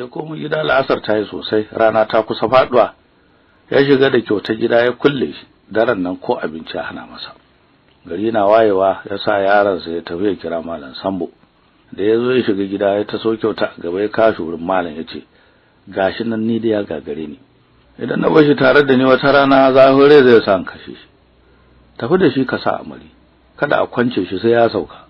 komo gida la'asar ta yi sosai, rana ta kusa faduwa. Ya shiga da kyauta gida ya kulle shi, daren nan ko abinci ya hana masa. Gari na wayewa ya sa yaransa ya tafi ya kira Malam Sambo. Da ya zo ya shiga gida ya taso kyauta a gaba ya kashi wurin malam ya ce, gashi nan ni da ya gagare ni. Idan na bar shi tare da ni wata rana zahure zai sa in kashe shi. Tafi da shi ka sa amari, kada a kwance shi sai ya sauka.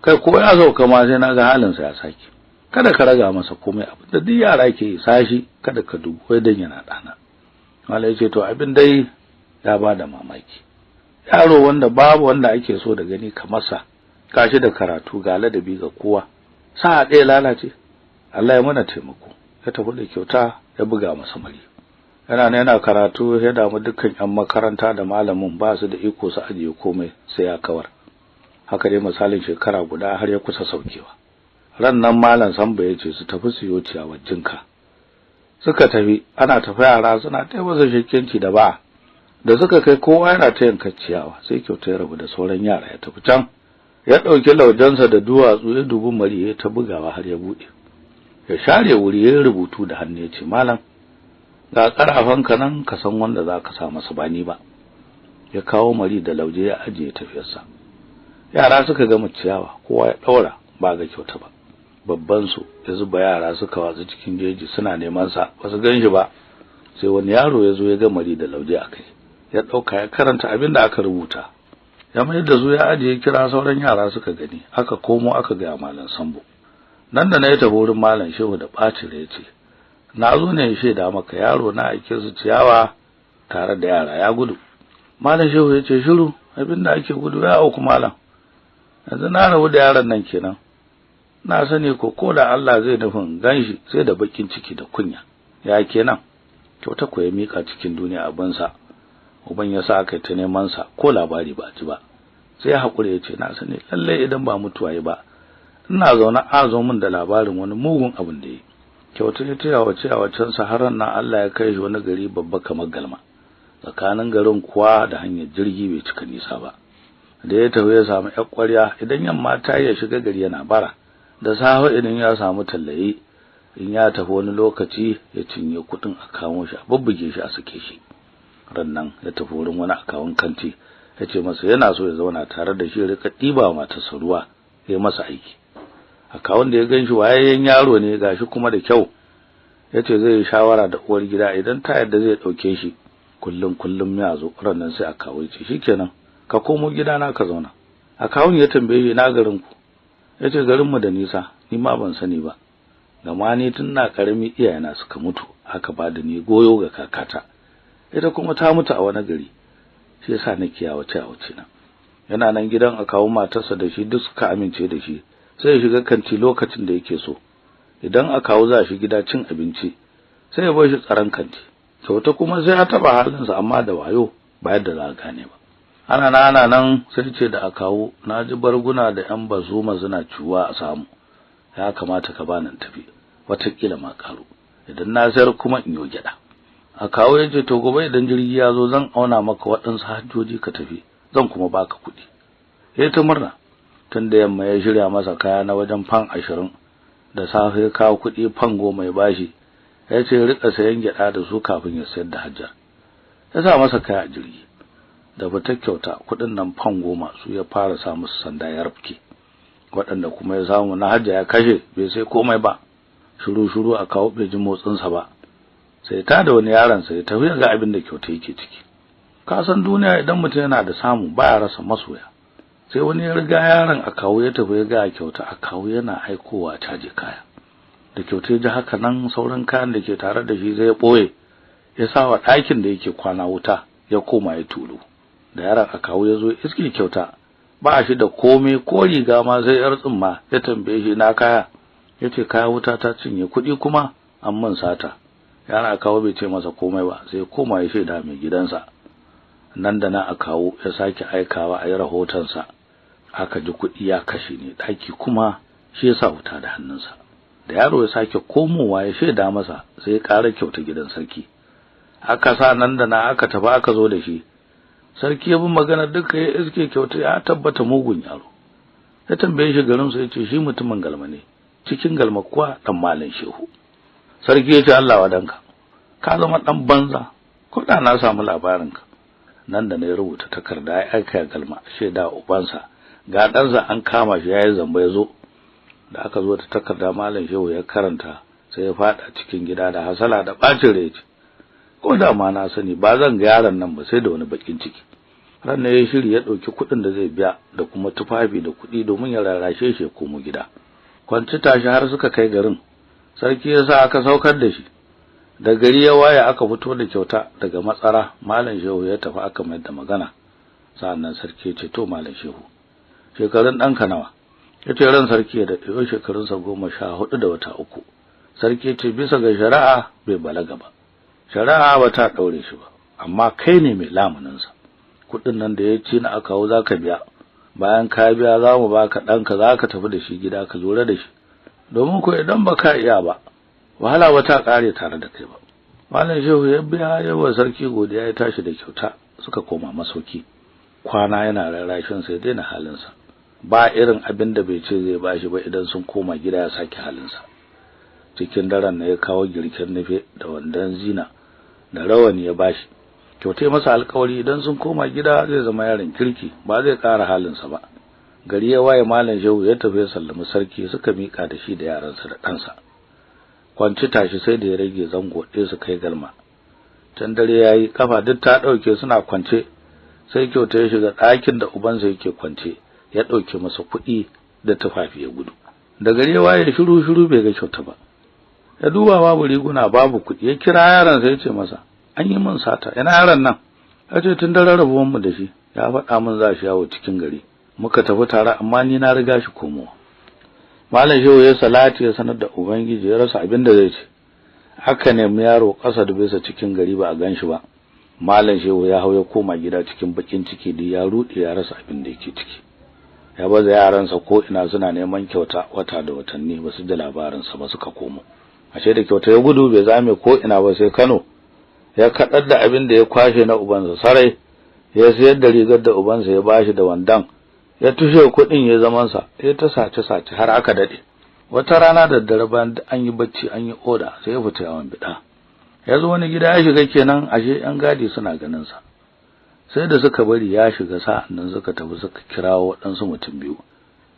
Kai ko ya sauka ma sai na ga halinsa ya sake. Kada ka raga masa komai, abin da duk yara ke yi sashi, kada ka dubi wai dan yana dana. Malam ya ce to abin dai ya bada mamaki. Yaro wanda babu wanda ake so da gani kamar sa, gashi da karatu ga ladabi ga kowa, sa'a ɗaya lalace. Allah ya mana taimako. Ya tafi da kyauta ya buga masa mari. Yana nan yana karatu ya damu dukkan ƴan makaranta da malamin ba su da iko su ajiye komai sai ya kawar. Haka dai misalin shekara guda har ya kusa saukewa. Ran nan Malam Sambo ya ce su tafi su yo ciyawar jinka. Suka tafi, ana tafi yara suna ta masa shakkenci da ba. Da suka kai kowa yana ta yanka ciyawa, sai kyauta ya rabu da sauran yara ya tafi can. Ya ɗauki laujensa da duwatsu ya dubi mari ya ta bugawa har ya buɗe. Ya share wuri ya rubutu da hannu ya ce, malam ga karafanka nan ka san wanda za ka sa masa ba ni ba. Ya kawo mari da lauje ya ajiye tafiyarsa. Yara suka gama ciyawa, kowa ya ɗaura ba ga kyauta ba. Babban su ya zuba yara suka watsu cikin jeji suna neman sa, ba su gan shi ba. Sai wani yaro ya zo ya ga mari da lauje akai, ya ɗauka ya karanta abin da aka rubuta. Ya mai da su ya ajiye, kira sauran yara suka gani, aka komo aka ga Malam Sambo. Nan da na ya tafi wurin Malam Shehu da ɓacin rai ya ce, na zo ne ya shaida maka yaro na aike su ciyawa tare da yara ya gudu. Malam Shehu ya ce shiru, abin da ake gudu ya auku malam. Yanzu na rabu da yaron nan kenan. Na sani ko da Allah zai nufin ganshi sai da bakin ciki da kunya. Ya kenan. Kyauta ko ya mika cikin duniya abinsa. Uban ya sa aka ta neman sa ko labari ba ji ba. Sai ya hakura ya ce na sani lalle idan ba mutuwa yi ba, ina zaune a zo min da labarin wani mugun abin da yi. Kyauta ya taya wace a wacan sa har nan Allah ya kai shi wani gari babba kamar Galma. Tsakanin garin kuwa da hanyar jirgi bai cika nisa ba. Da ya tafi ya samu ƴar ƙwarya, idan yamma ta ya shiga gari yana bara. Da safe idan ya samu tallayi, in ya tafi wani lokaci ya cinye kuɗin a kawo shi, a bubbuge shi a sake shi. Rannan ya tafi wurin wani akawun kanti, ya ce masa yana so ya zauna tare da shi ya rika ɗiba matarsa ruwa, ya masa aiki. Akawun da ya ganshi wayayyen yaro ne gashi kuma da kyau, ya ce zai yi shawara da uwar gida idan ta yarda zai ɗauke shi. Kullum kullum ya zo, rannan sai akawu ya ce shikenan, ka komo gidana ka zauna. Akawun ya tambaye shi na garin ku, ya ce garin mu da nisa, ni ma ban sani ba, gama ni tun na karami iyayena suka mutu, aka ba da ni goyo ga kakata, ita kuma ta mutu a wani gari, shi yasa nake yawace yawace na. Yana nan gidan akawun matarsa da shi duk suka amince da shi, sai ya shiga kanti lokacin da yake so. Idan akawu za shi gida cin abinci, sai ya bar shi tsaron kanti. Kyauta kuma sai ya taba halinsa amma da wayo ba yadda za a gane ba. Ana nan ana nan sai ce da akawu, na ji barguna da ƴan bazuma suna ciwa a samu, ya kamata ka bani tafi, watakila ma karo, idan na sayar kuma in yo gyada. Akawu ya ce to gobe idan jirgi ya zo zan auna maka waɗansu hajjoji ka tafi, zan kuma baka kuɗi. Ya ta murna, tun da yamma ya shirya masa kaya na wajen fan 20, da safe ya kawo kuɗi fan 10 ya bashi, ya ce rika sayan gyada da su kafin ya sayar da hajjar. Ya sa masa kaya a jirgi. Da fitar kyauta kuɗin nan fan 10 su ya fara sa musu sanda ya rafke, waɗanda kuma ya samu na hajja ya kashe bai sai komai ba. Shiru shiru a kawo bai ji motsin sa ba, sai ta da wani yaron sa ya tafi ga abin da kyauta yake ciki. Ka san duniya idan mutum yana da samu baya rasa masoya. Sai wani ya riga yaron a kawo ya tafi ga kyauta, a kawo yana aikowa caje kaya. Da kyauta ya ji haka nan sauran kayan da ke tare da shi zai boye, ya sa wa ɗakin da yake kwana wuta, ya koma ya tulu. Da yaron a kawo ya zo iske kyauta ba shi da komai ko riga ma sai yar tsumma, ya tambaye shi na kaya, yace kaya wuta ta cinye, kuɗi kuma an man sata. Yaron a kawo bai ce masa komai ba, sai koma ya shaida mai gidansa. Nan da nan a kawo ya sake aikawa a yi rahoton sa, aka ji kuɗi ya kashe ne, ɗaki kuma shi ya sa wuta da hannunsa. Da yaro ya sake komowa ya shaida masa, sai ya ƙara kyauta gidan sarki. Aka sa nan da nan aka tafi aka zo da shi. Sarki ya bi magana duka ya iske kyauta ya tabbata mugun yaro. Ya tambaye shi garin sa, yace shi mutumin Galma ne, cikin Galma kuwa dan Malam Shehu. Sarki ya ce Allah wadanka, ka zama dan banza, ko da na samu labarinka. Nan da na rubuta takarda ya aika galma shaida ubansa ga ɗansa an kama shi yayi zamba yazo. Da aka zo da takarda Malam Shehu ya karanta, sai ya fada cikin gida da hasala da bacin rai. Ko da ma na sani ba zan ga yaron nan ba sai da wani bakin ciki. Ran ne ya shiri ya dauki kuɗin da zai biya da kuma tufafi da kuɗi domin ya rarrashe shi ya komo gida. Kwanci tashi har suka kai garin. Sarki ya sa aka saukar da shi. Da gari ya waye aka fito da kyauta daga matsara. Malam Shehu ya tafi aka mai da magana. Sa'annan sarki ya ce to Malam Shehu, shekarun ɗanka nawa? Yace ran sarki ya daɗe, shekarunsa 14 da wata 3. Sarki ya ce bisa ga shari'a bai balaga ba, shari'a ba ta daure shi ba, amma kai ne mai lamuninsa. Kuɗin nan da ya ci na aka kawo zaka biya, bayan ka biya za mu baka ɗanka, zaka tafi da shi gida ka lura da shi, domin ko idan baka iya ba wahala ba ta kare tare da kai ba. Malam Shehu ya biya yawa sarki godiya, ya tashi da kyauta suka koma masauki. Kwana yana rarrashin sai daina halinsa, ba irin abin da bai ce zai bashi ba idan sun koma gida ya saki halinsa. Cikin daren ne ya kawo girkin nufe da wandan zina da rawani ya bashi. Kyautai masa alƙawari idan sun koma gida zai zama yaron kirki, ba zai ƙara halinsa ba. Gari ya waye Malam Shehu ya tafi ya sallami sarki, suka mika da shi da yaransa da ɗansa. Kwanci tashi sai da ya rage zango ɗaya su kai galma. Can dare yayi kafa duk ta ɗauke suna kwance, sai kyauta ya shiga ɗakin da ubansa yake kwance, ya ɗauke masa kuɗi da tufafi ya gudu. Da gari ya waye shiru shiru bai ga kyauta ba. Ya duba babu riguna babu kuɗi, ya kira yaron sai ya ce masa an yi min sata, ina yaron nan? Ya ce tun daren rabuwan mu da shi ya faɗa min za shi yawo cikin gari, muka tafi tare amma ni na riga shi komowa. Malam Shehu ya salati ya sanar da ubangiji, ya rasa abin da zai ce. Haka ne mu yaro ƙasa da bisa cikin gari ba a ganshi ba. Malam Shehu ya hau ya koma gida cikin bakin ciki, da ya rude ya rasa abin da yake ciki. Ya baza yaransa ko ina suna neman kyauta wata da watanni ba su ji labarin sa ba suka komo. Ashe da kyauta ya gudu bai zame ko ina ba sai Kano. Ya kadar da abin da ya kwashe na ubansa sarai, ya sayar da rigar da ubansa ya bashi da wandan, ya tushe kuɗin ya zaman sa, ya ta sace sace har aka dade. Wata rana da daddare bayan an yi bacci an yi oda, sai ya fita yawon bida. Ya zo wani gida ya shiga kenan, ashe yan gadi suna ganin sa. Sai da suka bari ya shiga, sa'annan suka tafi suka kirawo waɗansu mutum biyu,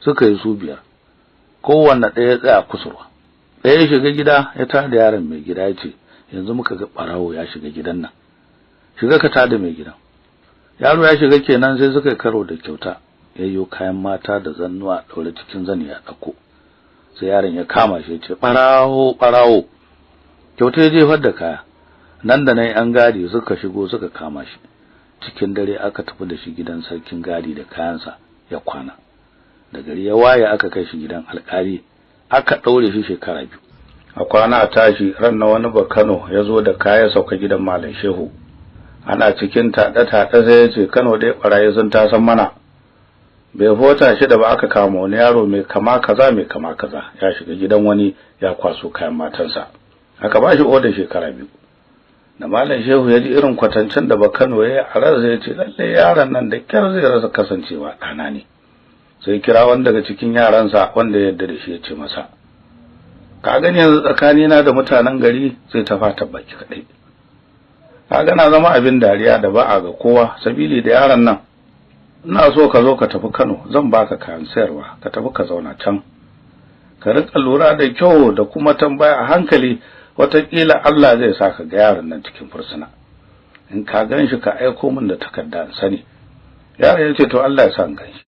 suka yi su 5, kowanne ɗaya ya tsaya kusurwa. Ɗaya ya shiga gida ya tada yaron mai gida ya ce yanzu muka ga barawo ya shiga gidan nan, shiga ka tada mai gidan. Yaro ya shiga kenan, sai suka karo da kyauta, yayyo kayan mata da zannuwa daure cikin zani ya dauko. Sai yaron ya kama shi ya ce barawo barawo. Kyauta ya jefar da kaya. Nan da nan an gadi suka shigo suka kama shi. Cikin dare aka tafi da shi gidan sarkin gadi da kayansa ya kwana. Da gari ya waye aka kai shi gidan alƙali, aka daure shi shekara 2. A kwana a tashi ran na wani bakano ya zo da kaya sauka gidan Malam Shehu. Ana cikin taɗe taɗe sai ya ce Kano dai barayi sun tasan mana. Bai fota shi da ba aka kama wani yaro mai kama kaza mai kama kaza ya shiga gidan wani ya kwaso kayan matansa. Aka ba shi odar shekara 2. Da Malam Shehu ya ji irin kwatancen da bakano ya yi a ransa, ya ce lalle yaron nan da kyar zai rasa kasancewa ɗana ne. Sai kira wani daga cikin yaransa wanda ya yarda da shi ya ce masa ka gani yanzu tsakanina da mutanen gari sai ta fata baki kadai. Ka ga na zama abin dariya da ba a ga kowa sabili da yaron nan. Ina so ka zo ka tafi Kano, zan baka kayan sayarwa, ka tafi ka zauna can, ka rika lura da kyau da kuma tambaya a hankali, wataƙila Allah zai saka ga yaron nan cikin fursuna. In ka ganshi ka aiko min da takarda in sani. Yaron ya ce to Allah ya sa in ganshi.